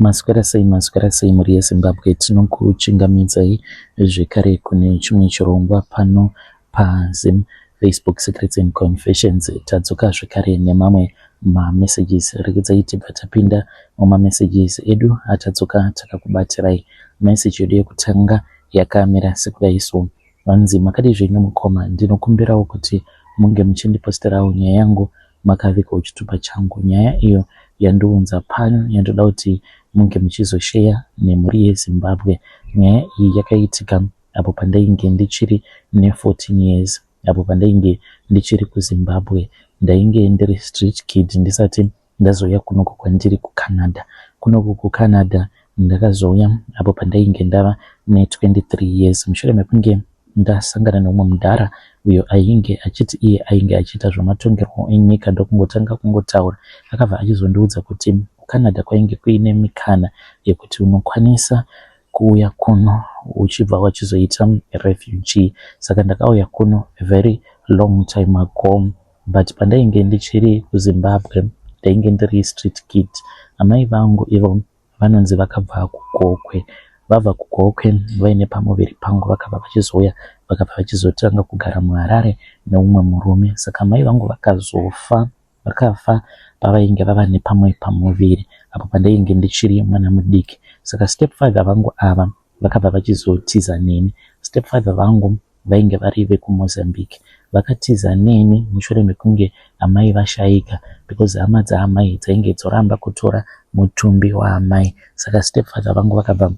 Maswera sei, maswera sei mhuri yeZimbabwe. Tinokuchingamidzai zvekare kune chimwe chirongwa pano paZim Facebook Secrets and Confessions. Tadzoka zvekare nemamwe mamessages. Regedzai tibva tapinda mumamessages edu atadzoka takakubatirai. Message yedu yekutanga yakamira sekudai so. Vanzi makadii zvenyu mukoma, ndinokumbirawo kuti munge muchindiposterawo nyaya yangu makavigawo chitupa changu. Nyaya iyo yandiunza pano yandoda kuti munge muchizosheya nemhuri yeZimbabwe. Nyaya iyi yakaitika apo pandainge ndichiri ne14 years apo pandainge ndichiri kuZimbabwe. Ndainge ndiri street kid ndisati ndazouya kunoku kwandiri kuCanada. Kunoku kuCanada ndakazouya apo pandainge ndava ne23 years mushure mekunge ndasangana neumwe mudhara uyo ainge achiti iye ainge achiita zvematongerwo enyika ndokungotanga kungotaura. Akabva achizondiudza kuti kuCanada kwainge kuine mikana yekuti unokwanisa kuuya kuno uchibva wachizoita refugee. Saka ndakauya kuno a very long time ago but pandainge ndichiri kuZimbabwe ndainge ndiri street kid. Amai vangu ivo vanonzi vakabva kuGokwe. Vabva kuGokwe vaine pamuviri pangu vakabva vachizouya vakabva vachizotanga kugara muHarare neumwe murume. Saka mai vangu vakazofa vakafa pavainge vava nepamwe pamuviri apo pandainge ndichiri mwana mudiki. Saka stepfather vangu ava vakabva vachizotiza neni. Stepfather vangu vainge vari vekuMozambique. Vakatiza neni mushure mekunge amai vashaika because hama dzaamai dzainge dzoramba kutora mutumbi waamai. Saka stepfather vangu vakabva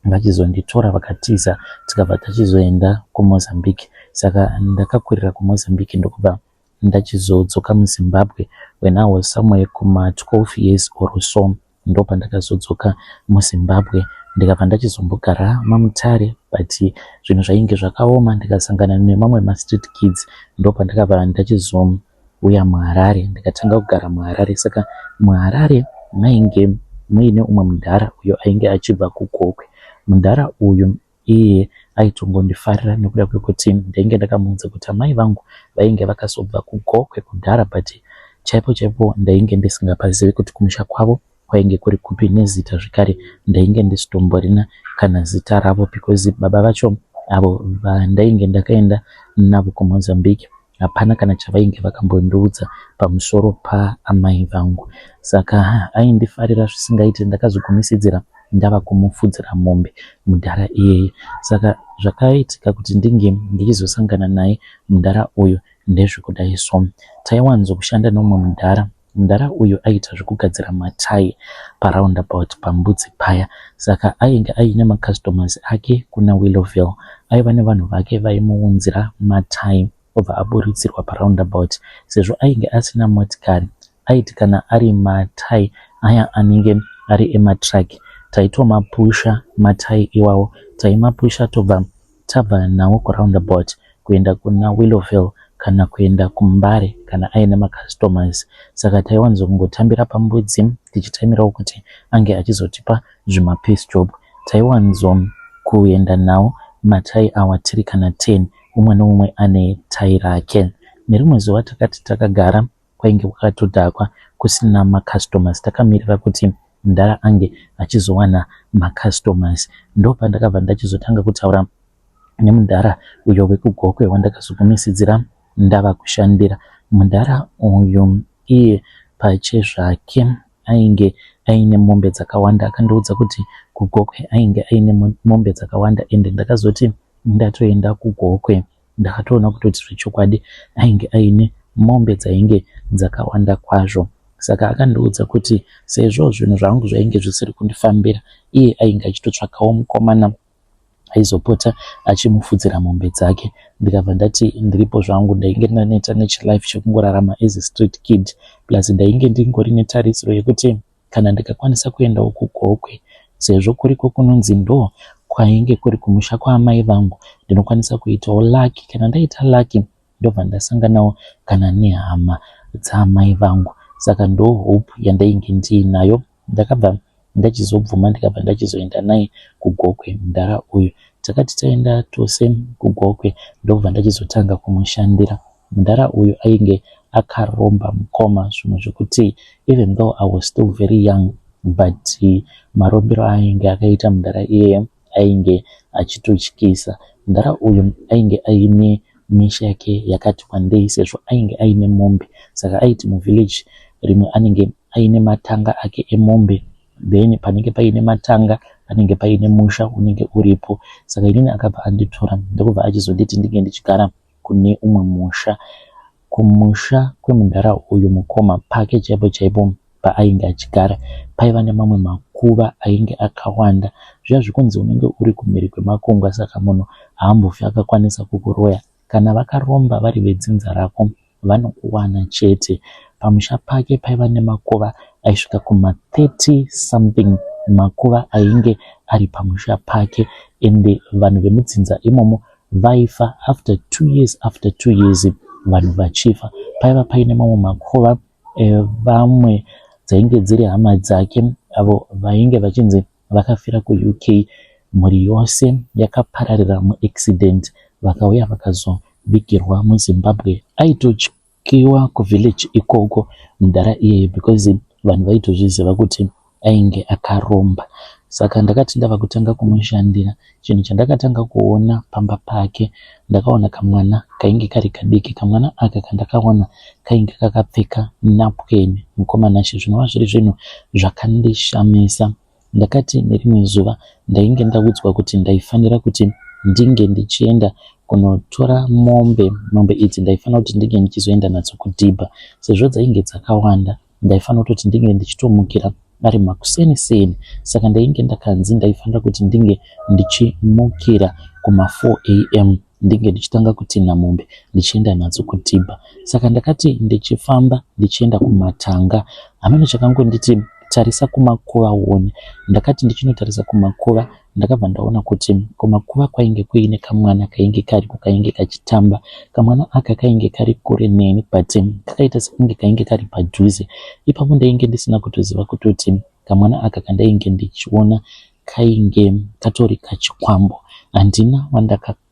vachizonditora vakatiza tikabva tachizoenda kuMozambique. Saka ndakakurira kuMozambique ndokubva ndachizodzoka muZimbabwe when I was somewhere kuma 12 years or so ndopandakazodzoka muZimbabwe ndikabva ndachizombogara maMutare but zvinhu zvainge zvakaoma ndikasangana nemamwe mastreet kids ndopandakabva ndachizouya muHarare ndikatanga kugara muHarare. Saka muHarare mainge muine umwe mudhara uyo ainge achibva kuGokwe. Mudhara uyu iye aitongondifarira nekuda kwekuti ndainge ndakamuudza kuti amai vangu vainge vakazobva kuGokwe kudhara but chaipo chaipo ndainge ndisingapazivi kuti kumusha kwavo kwainge kuri kupi nezita zvekare ndainge ndisitomborina kana zita ravo because baba vacho avo vandainge ndakaenda navo kuMozambique hapana kana chavainge vakambondiudza pamusoro paamai vangu. Saka aindifarira zvisingaiti ndakazogumisidzira ndava kumufudzira mombe mudhara iyeye. Saka zvakaitika kuti ndinge ndichizosangana naye mudhara uyu ndezvekudai so. Taiwanzokushanda neumwe mudhara. Mudhara uyu aiita zvekugadzira matayi paroundabout paMbudzi paya. Saka ainge aine macustomers ake kuna Willowvale. Aiva nevanhu vake vaimuunzira matayi obva aburitsirwa paroundabout. Sezvo ainge asina motikari aiti kana ari matayi aya anenge ari ematiraki taitomapusha matayi iwawo. Taimapusha tobva tabva nawo kuroundabout kuenda kuna Willowvale kana kuenda kuMbare kana aine macustomers. Saka taiwanzongotambira paMbudzi tichitaimirawo kuti ange achizotipa zvimapiece job. Taiwanzo kuenda nawo matayi awa tiri kana 10 umwe neumwe ane tayi rake. Nerimwe zuva takati takagara kwainge kwakatodhakwa kusina macustomers takamirira kuti mudhara ange achizowana macustomers. Ndopandakabva ndachizotanga kutaura nemudhara uyo wekuGokwe wandakazogumisidzira ndava kushandira. Mudhara uyu iye pachezvake ainge aine mombe dzakawanda. Akandiudza kuti kuGokwe ainge aine mombe dzakawanda ende ndakazoti ndatoenda kuGokwe ndakatoona kutoti zvechokwadi ainge aine mombe dzainge dzakawanda kwazvo. Saka akandiudza kuti sezvo zvinhu zvangu zvainge zvisiri kundifambira iye ainge achitotsvakawo mukomana aizopota achimufudzira mombe dzake. Ndikabva ndati ndiripo zvangu ndainge ndaneta nechilife chekungorarama as a street kid plus ndainge ndingori netarisiro yekuti kana ndikakwanisa kuendawo kuGokwe sezvo kuriko kunonzi ndo kwainge kuri kumusha kwaamai vangu ndinokwanisa kuitawo lucky. Kana ndaita lucky ndobva ndasanganawo kana nehama dzaamai vangu. Saka ndo hope yandainge ndiinayo. Ndakabva ndachizobvuma ndikabva ndachizoenda naye kuGokwe mudhara uyu. Takati taenda tose kuGokwe ndokubva ndachizotanga kumushandira. Mudhara uyu ainge akaromba mukoma zvinhu zvekuti even though I was still very young. But marombero aainge akaita mudhara iyeye ainge achitotyisa. Mudhara uyu ainge aine misha yake yakati wandei sezvo ainge aine mombe saka aiti muvillage rimwe anenge aine matanga ake emombe then panenge paine matanga panenge paine musha unenge uripo. Saka inini akabva anditora ndokubva achizonditi ndinge ndichigara kune umwe musha. Kumusha kwemudhara uyu mukoma pake chaipo chaipo paainge achigara paiva nemamwe makuva ainge akawanda. Zviya zvekunzi unenge uri kumhiri kwemakungwa saka munhu haambofi akakwanisa kukuroya. Kana vakaromba vari vedzinza rako vanokuwana chete. Pamusha pake paiva nemakuva aisvika kuma 30 something makuva ainge ari pamusha pake ende vanhu vemudzinza imomo vaifa after 2 years after 2 years vanhu vachifa. Paiva paine mamwe makuva evamwe dzainge dziri hama dzake avo vainge vachinzi vakafira kuUK mhuri yose yakapararira muaccident vakauya vakazovigirwa muZimbabwe. Aitotyiwa kuvillage ikoko mudhara iyeye because vanhu vaitozviziva kuti ainge akaromba. Saka ndakati ndava kutanga kumushandira chinhu chandakatanga kuona pamba pake ndakaona kamwana kainge kari kadiki. Kamwana aka kandakaona kainge kakapfeka napukeni mukoma Nashe zvinova zviri zvinhu zvakandishamisa. Ndakati nerimwe zuva ndainge ndaudzwa kuti ndaifanira kuti ndinge ndichienda kunotora mombe. Mombe idzi ndaifanira kuti ndinge ndichizoenda nadzo kudhibha sezvo dzainge dzakawanda. Ndaifanira kutoti ndinge ndichitomukira ari makuseni seni saka ndainge ndakanzi ndaifanira kuti ndinge ndichimukira kuma 4 am ndinge ndichitanga kutinha mombe ndichienda nadzo kudhibha. Saka ndakati ndichifamba ndichienda kumatanga hameno chakangonditi tarisa kumakuva uone. Ndakati ndichinotarisa kumakuva ndakabva ndaona kuti kumakuva kwainge kuine kamwana kainge kariko kainge kachitamba. Kamwana aka kainge kari kure neni but kakaita sekunge kainge kari padhuze. Ipapo ndainge ndisina kutoziva kutoti kamwana aka kandainge ndichiona kainge katori kachikwambo. Handina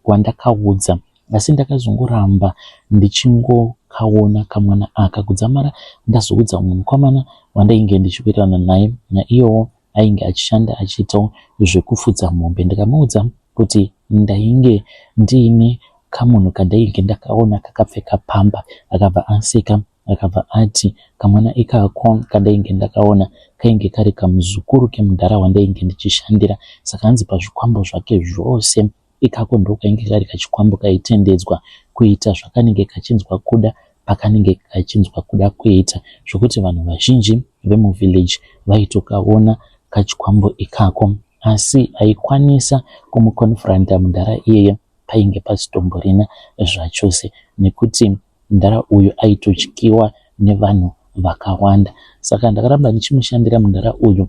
wandakaudza asi ndakazongoramba ndichingokaona kamwana aka kudzamara ndazoudza mumwe mukomana wandainge ndichiwirirana naye naiyewo ainge achishanda achiitawo zvekufudza mombe. Ndikamuudza kuti ndainge ndiine kamunhu kandainge ndakaona kakapfeka pamba akabva aseka akabva ati kamwana ikako kandainge ndakaona kainge kari kamuzukuru kemudhara wandainge ndichishandira saka hanzi pazvikwambo zvake zvose Ikako ndokainge kari kachikwambo kaitendedzwa kuita zvakanenge kachinzwa kuda pakanenge kachinzwa kuda kuita zvokuti vanhu vazhinji vemuvillage vaitokaona kachikwambo ikako asi aikwanisa kumuconfronta mudhara iyeye painge pasitomborina zvachose nekuti mudhara uyu aitotyiwa nevanhu vakawanda saka ndakaramba ndichimushandira mudhara uyu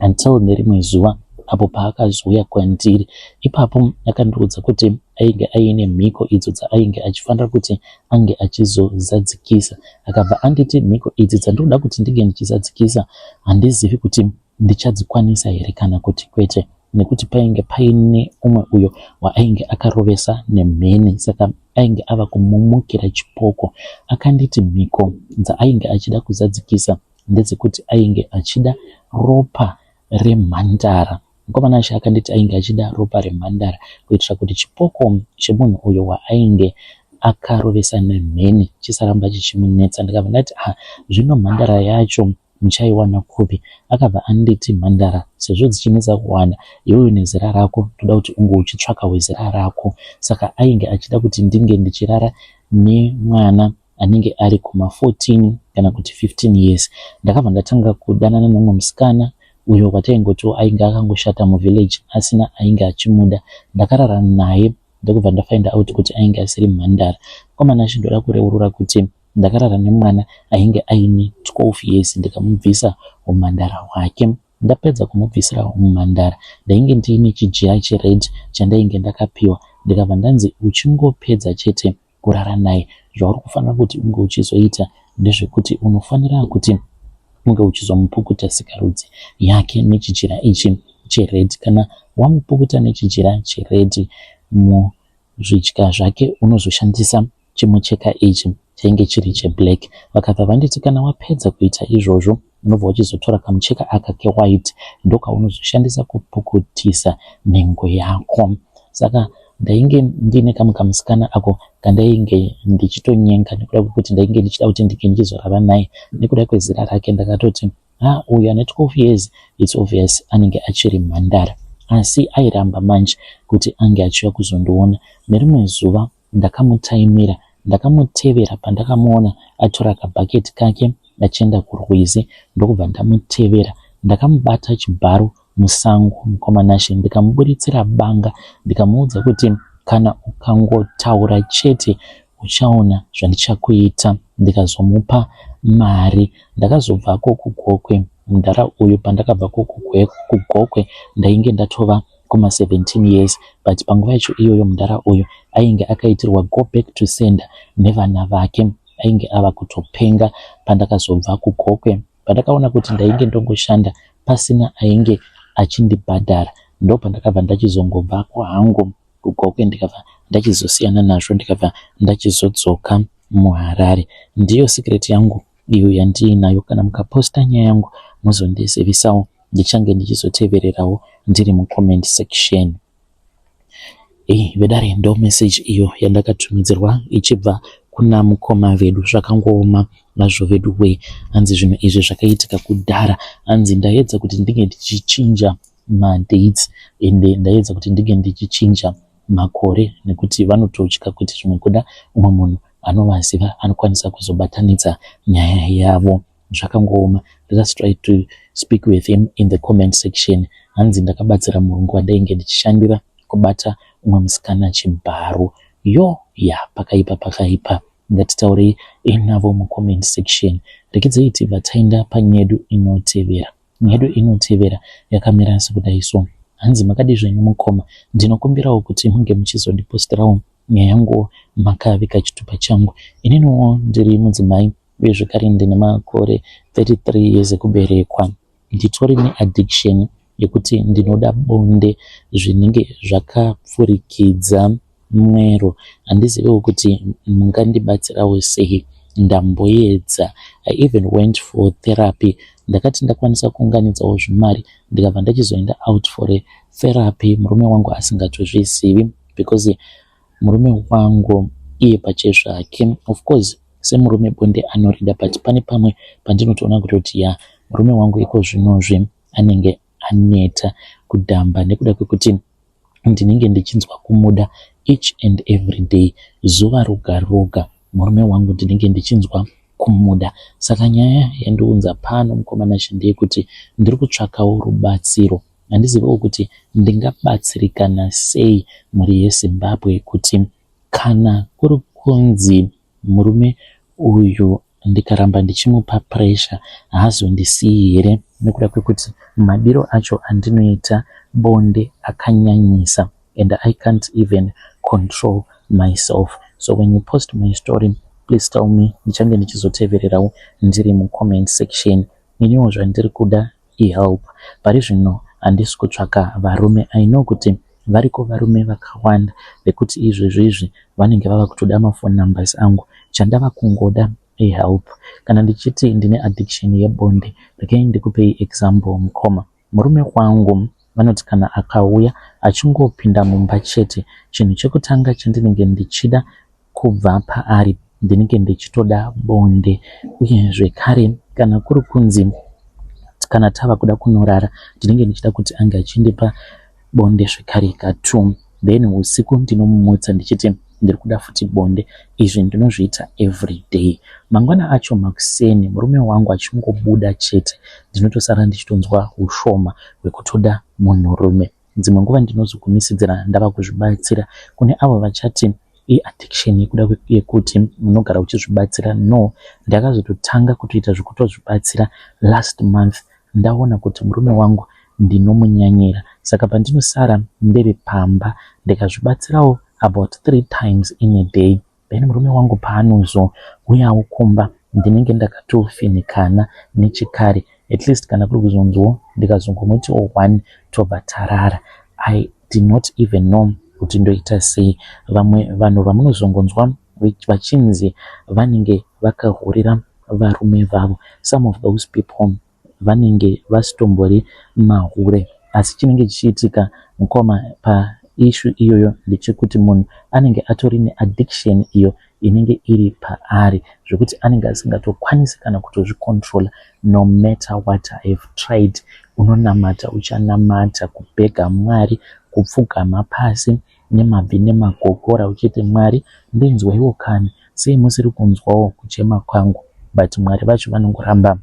until nerimwe zuva apo paakazouya kwandiri. Ipapo akandiudza kuti ainge aine mhiko idzo dzaainge achifanira kuti ange achizozadzikisa. Akabva anditi mhiko idzi dzandinoda kuti ndinge ndichizadzikisa handizivi kuti ndichadzikwanisa here kana kuti kwete nekuti painge paine umwe uyo waainge akarovesa nemheni saka ainge ava kumumukira chipoko. Akanditi mhiko dzaainge achida kuzadzikisa ndedzekuti ainge achida ropa remhandara. Mukomana Ashe akanditi ainge achida ropa remhandara kuitira kuti chipoko chemunhu uyo waainge akarovesa nemheni chisaramba chichimunetsa. Ndikabva ndati ah, zvino mhandara yacho muchaiwana kupi? Akabva anditi mhandara sezvo dzichinetsa kuwana iwewe nezera rako ndoda kuti unge uchitsvaka wezera rako. Saka ainge achida kuti ndinge ndichirara nemwana anenge ari kuma 14 kana kuti 15 years. Ndakabva ndatanga kudanana nemumwe musikana uyo wataingotiwo ainge akangoshata muvillage asina ainge achimuda. Ndakarara naye ndokubva ndafind out kuti ainge asiri mhandara. Mukomana achindoda kureurura kuti ndakarara nemwana ainge aine 12 years ndikamubvisa umhandara hwake. Ndapedza kumubvisira umhandara ndainge ndiine chijira chered chandainge ndakapiwa ndikabva ndanzi uchingopedza chete kurara naye zvauri kufanira kuti unge uchizoita ndezvekuti unofanira kuti unge uchizomupukuta sikarudzi yake nechijira ichi chered kana wamupukuta nechijira chered muzvidya zvake unozoshandisa chimucheka ichi chainge chiri cheblack vakabva vanditi kana wapedza kuita izvozvo. Unobva uchizotora kamucheka aka kewhite, ndokaunozoshandisa kupukutisa nhengo yako. Saka ndainge ndiine kamwe kamusikana ako kandainge ndichitonyenga nekuda kwekuti ndainge ndichida kuti ndinge ndichizorara naye. Nekuda kwezera rake ndakatoti, ha, uyu ane 12 years, it's obvious anenge achiri mhandara. Asi airamba manje kuti ange achiuya kuzondiona. Nerimwe zuva ndakamutaimira, ndakamutevera pandakamuona atora kabhaketi kake achienda kurwizi, ndokubva ndamutevera. Ndakamubata chibharo musango, mukoma Nashe, ndikamuburitsira banga, ndikamuudza kuti kana ukangotaura chete uchaona zvandichakuita. Ndikazomupa mari. Ndakazobvako kuGokwe. Mudhara uyu, pandakabvako kuGokwe ndainge ndatova kuma 17 years, but panguva yacho iyoyo mudhara uyu ainge akaitirwa go back to sender nevana vake, ainge ava kutopenga. Pandakazobva kuGokwe, pandakaona kuti ndainge ndongoshanda pasina ainge achindibhadhara, ndopandakabva ndachizongobvako hangu kuGokwe, ndikabva ndachizosiyana nazvo, ndikabva ndachizodzoka muHarare. Ndiyo secret yangu iyo yandiinayo. Kana mukaposta nyaya yangu muzondizivisawo, ndichange ndichizotevererawo ndiri mucomment section. Vedare, ndo message iyo yandakatumidzirwa ichibva kuna mukoma vedu. Zvakangooma nazvo vedu we. Hanzi zvinhu izvi zvakaitika kudhara. Hanzi ndaedza kuti ndinge ndichichinja madates, ende ndaedza kuti ndinge ndichichinja makore, nekuti vanototya kuti zvimwe kuda umwe munhu anovaziva anokwanisa kuzobatanidza nyaya yavo. Zvakangooma. Let us try to speak with him in the comment section. Hanzi ndakabatsira murungu wandainge ndichishandira kubata umwe musikana chibharo. Yo ya, pakaipa, pakaipa. Ngatitaurei navo mucomment section. Rekedzei tibva taenda panyedu inotevera. Nyedu inotevera yakamira sekudai so. Hanzi, makadi zvenyu mukoma? Ndinokumbirawo kuti munge muchizondipostirawo nyaya yanguwo makavika chitupa changu. Ininiwo ndiri mudzimai, uye zvekare ndine makore 33 years ekuberekwa. Nditori neaddiction yekuti ndinoda bonde zvinenge zvakapfurikidza mwero. Handiziviwo kuti mungandibatsirawo sei. Ndamboedza, I even went for therapy. Ndakati ndakwanisa kuunganidzawo zvimari, ndikabva ndachizoenda out for a therapy murume wangu asingatozvizivi, because murume wangu iye pachezvake, of course semurume bonde anorida, but pane pamwe pandinotoona kutoti ya, murume wangu iko zvinozvi anenge aneta kudhamba, nekuda kwekuti ndinenge ndichinzwa kumuda each and every day, zuva roga roga murume wangu ndinenge ndichinzwa kumuda. Saka nyaya yandiunza pano, mukoma Nashe, ndeyekuti ndiri kutsvakawo rubatsiro. Handiziviwo kuti ndingabatsirikana sei, mhuri yeZimbabwe, kuti kana kuri kunzi murume uyu ndikaramba ndichimupa pressure haazondisiyi here, nekuda kwekuti madiro acho andinoita bonde akanyanyisa and I can't even control myself. So when you post my story, please tell me, ndichange ndichizotevererawo ndiri mucomment section. Iniwo zvandiri kuda ihelp. Pari zvino handisi kutsvaka varume. I know kuti variko varume vakawanda vekuti izvezvi izvi vanenge vava kutoda maphone numbers angu. Chandava kungoda ihelp. Kana ndichiti ndine addiction yebonde, regai ndikupei example, mukoma. Murume wangu vanoti kana akauya, achingopinda mumba chete, chinhu chekutanga chandinenge ndichida kubva paari, ndinenge ndichitoda bonde. Uye zvekare kana kuri kunzi kana tava kuda kunorara, ndinenge ndichida kuti ange achindipa bonde zvekare ka2. Then usiku ndinomumutsa ndichiti ndiri kuda futi bonde. Izvi ndinozviita every day. Mangwana acho makuseni, murume wangu achingobuda chete, ndinotosara ndichitonzwa ushoma hwekutoda munhurume. Dzimwe nguva ndinozogumisidzira ndava kuzvibatsira. Kune avo vachati iaddiction yekuda yekuti unogara uchizvibatsira, no, ndakazototanga kutoita zvekutozvibatsira last month, ndaona kuti murume wangu ndinomunyanyira. Saka pandinosara ndiri pamba, ndikazvibatsirawo about three times in a day, then murume wangu paanozouyawo kumba, ndinenge ndakatofinikana nechikare. At least kana kuri kuzonzwo ndikazongomutiwo one, tobva tarara. I did not even know kuti ndoita sei. Vamwe vanhu vamunozongonzwa vachinzi vanenge vakahurira varume vavo, some of those people vanenge vasitombori mahure. Asi chinenge chichiitika mukoma paissue iyoyo ndechekuti munhu anenge atori neaddiction iyo inenge iri paari, zvekuti anenge asingatokwanisi kana kutozvicontrola no matter what I have tried. Unonamata, uchanamata, kubhega Mwari, kupfugama pasi nemabvi nemagokora uchiti, "Mwari, ndinzweiwo kani, sei musiri kunzwawo kuchema kwangu?" But Mwari vacho vanongoramba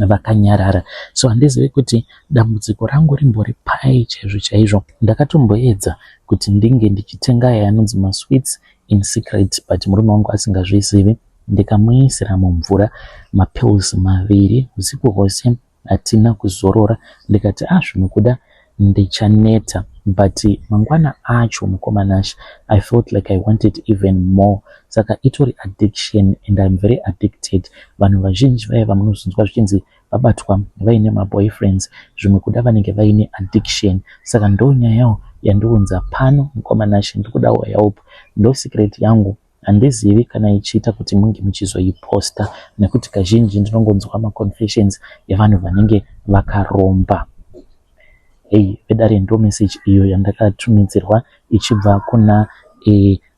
vakanyarara. So handizivi kuti dambudziko rangu rimbori pai chaizvo chaizvo. Ndakatomboedza kuti ndinge ndichitenga aya anonzi masweets in secret, but murume wangu asingazvizivi, ndikamuisira mumvura mapills 2. Usiku hwose hatina kuzorora. Ndikati, "A, ah, zvimwe kuda ndichaneta." But mangwana acho, mukoma Nashe, I felt like I wanted even more. Saka itori addiction and I'm very addicted. Vanhu vazhinji vaya vamunozonzwa zvichinzi vabatwa vaine maboyfriends, zvimwe kuda vanenge vaine addiction. Saka ndo nyayawo yandiunza pano, mukoma Nashe. Ndikudawo help. Ndo secret yangu. Handizivi kana ichiita kuti munge muchizoiposta, nekuti kazhinji ndinongonzwa maconfessions evanhu vanenge vakaromba. Hei vedare, ndo message iyo yandakatumidzirwa ichibva kuna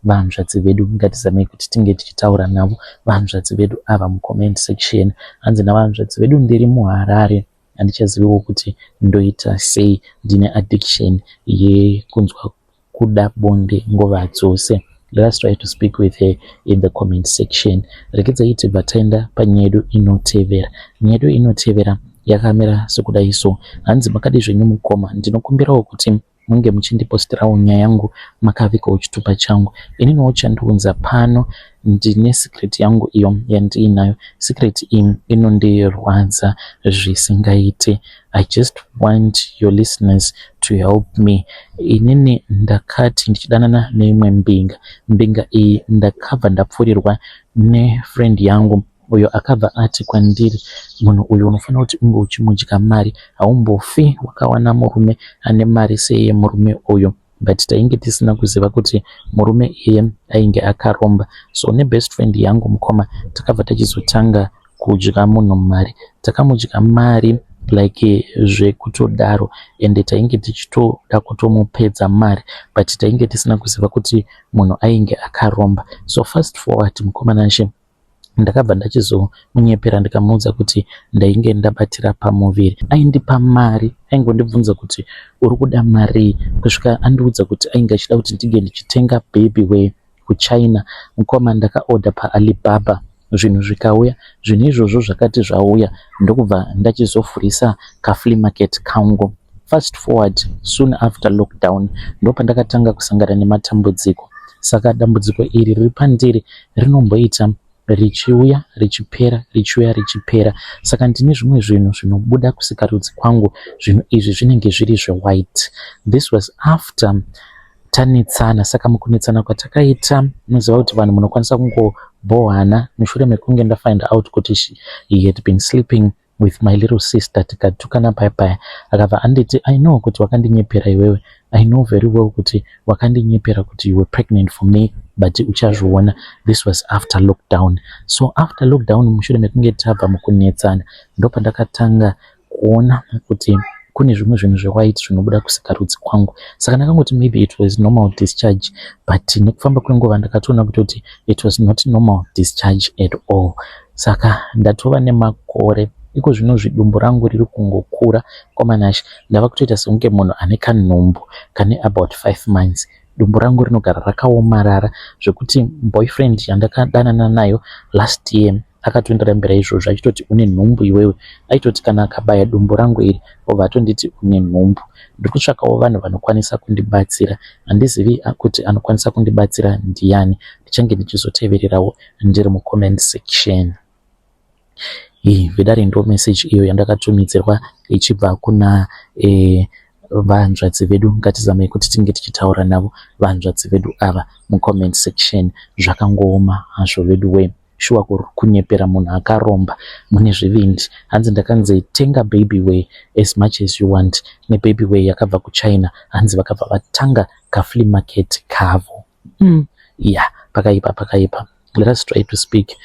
vanzvadzi vedu. Ngatizamei kuti tinge tichitaura navo vanzvadzi vedu ava mucomment section. Hanzi navanzvadzi vedu, ndiri muHarare, handichaziviwo kuti ndoita sei. Ndine addiction yekunzwa kuda bonde nguva dzose. Let us try to speak with her in the comment section. Regedzai tibva taenda panyaya yedu inotevera. Nyaya yedu inotevera yakamira sekudai so. Hanzi, "Makadi zvenyu mukoma? Ndinokumbirawo kuti munge muchindipostirawo nyaya yangu makavigawo chitupa changu. Ininiwo chandiunza pano, ndine secret yangu iyo yandiinayo. Secret iyi inondirwadza zvisingaite. I just want your listeners to help me. Inini ndakati ndichidanana neimwe mbinga. Mbinga iyi ndakabva ndapfurirwa nefriend yangu, uyo akabva ati kwandiri, 'Munhu uyu unofanira kuti unge uchimudya mari. Haumbofi wakawana murume ane mari seiye murume uyu.' But tainge tisina kuziva kuti murume iye ainge akaromba. So nebest friend yangu, mukoma, takabva tachizotanga kudya munhu mari. Takamudya mari like zvekutodaro, ende tainge tichitoda kutomupedza mari, but tainge tisina kuziva kuti munhu ainge akaromba. So fast forward, mukoma Nashe, ndakabva ndachizomunyepera, ndikamuudza kuti ndainge ndabatira pamuviri. Aindipa mari, aingondibvunza kuti, 'Uri kuda marii?' Kusvika andiudza kuti ainge achida kuti ndinge ndichitenga baby wear kuChina. Mukoma, ndakaodha paAlibaba, zvinhu zvikauya. Zvinhu izvozvo zvakati zvauya, ndokubva ndachizovhurisa kaflea market kangu. Fast forward, soon after lockdown ndopandakatanga kusangana nematambudziko. Saka dambudziko iri riri pandiri rinomboita richiuya richipera, richiuya richipera. Saka ndine zvimwe zvinhu zvinobuda kusikarudzi kwangu. Zvinhu izvi zvinenge zviri zvewhite. This was after tanetsana. Saka mukunetsana kwatakaita, munoziva kuti vanhu munokwanisa kungobhohana. Mushure mekunge ndafind out kuti he had been sleeping with my little sister, tikatukana paya. Akabva anditi, 'I know kuti wakandinyepera iwewe. I know very well kuti wakandinyepera kuti you were pregnant for me, but uchazviona.' This was after lockdown. So after lockdown, mushure mekunge tabva mukunetsana, ndopandakatanga kuona kuti kune zvimwe zvinhu zvewhite zvinobuda kusikarudzi kwangu. Saka ndakangoti maybe it was normal discharge, but nekufamba kwenguva ndakatoona kutoti it was not normal discharge at all. Saka ndatova nemakore iko zvino, zvidumbu rangu riri kungokura. Mukoma Nashe, ndava kutoita sekunge munhu ane kanhumbu kane about 5 months. Dumbu rangu rinogara rakaomarara, zvekuti boyfriend yandakadanana nayo last year akatondirambira izvozvo, achitoti, 'Une nhumbu iwewe.' Aitoti kana akabaya dumbu rangu iri, obva atonditi, 'Une nhumbu.' Ndiri kutsvakawo vanhu vanokwanisa kundibatsira. Handizivi kuti anokwanisa kundibatsira ndiani. Ndichange ndichizotevererawo ndiri mucomment section." Iyi, vedare, ndo message iyo yandakatumidzirwa ichibva kuna vanzvadzi vedu. Ngatizamei kuti tinge tichitaura navo vanzvadzi vedu ava mucomment section. Zvakangooma hazvo vedu we. Shuwa, kunyepera munhu akaromba, mune zvivindi. Hanzi, "Ndakanzi tenga baby wear as much as you want nebaby wear yakabva kuChina." Hanzi vakabva vatanga kaflea market kavo. Ya, yeah, pakaipa, pakaipa. Let us try to speak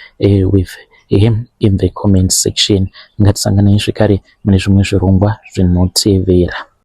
with Ehe, in the comment section. Ngatisanganei zvekare mune zvimwe zvirongwa zvinotevera.